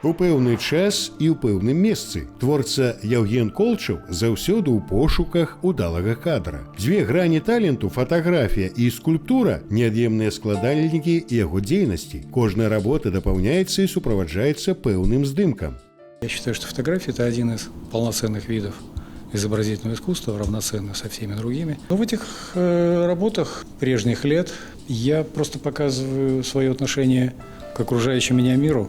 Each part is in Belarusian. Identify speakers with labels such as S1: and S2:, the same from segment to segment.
S1: У пэўны час і ў пэўным месцы творца Яўген Колчаў заўсёды ў пошуках удалага кадра. Дзве грані таленту, фатаграфія і скульптура, неад'емныя складальнікі яго дзейнасці. Кожная работа дапаўняецца і суправаджаецца пэўным здымкам.
S2: Я считаю, что фотография – это один из полноценных видов изобразительного искусства, равноценно со всеми другими. Но в этих работах прежних лет я просто показываю свое отношение к окружающему меня миру.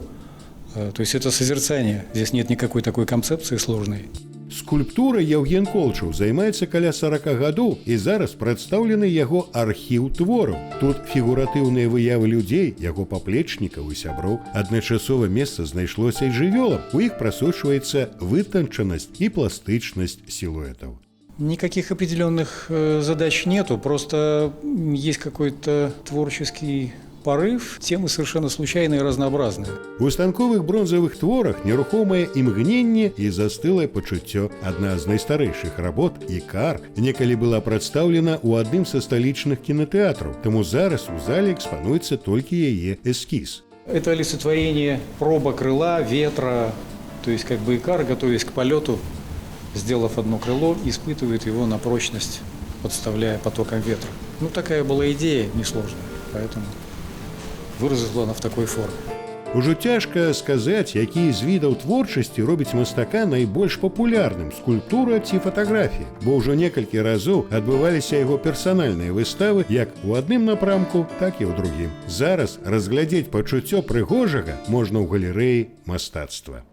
S2: То есть это созерцание. Здесь нет никакой такой концепции сложной.
S1: Скульптурай Яўген Колчаў займаецца каля 40 гадоў, і зараз прадстаўлены яго архіў твораў. Тут фігуратыўныя выявы людзей, яго паплечнікаў і сяброў. Адначасова месца знайшлося і жывёлам. У іх прасочваецца вытанчанасць і пластычнасць сілуэтаў.
S2: Никаких определенных задач нету, просто есть какой-то творческий порыв, темы совершенно случайные и разнообразные.
S1: У станковых бронзавых творах нерухомае імгненне і застылае пачуццё. Адна з найстарэйшых работ, «Ікар», некалі была прадстаўлена ў адным са сталічных кінатэатраў, таму зараз у зале экспануецца толькі яе эскіз.
S2: Это олицетворение проба крыла, ветра, то есть как бы Икар, готовясь к полету, сделав одно крыло, испытывает его на прочность, подставляя потоком ветра. Ну, такая была идея несложная, поэтому выразила она в такой форме.
S1: Ужо цяжка сказаць, які з відаў творчасці робіць мастака найбольш папулярным, скульптура ці фатаграфія, бо ўжо некалькі разоў адбываліся яго персанальныя выставы як у адным напрамку, так і ў другім. Зараз разглядзець пачуццё прыгожага можна ў галерэі мастацтва.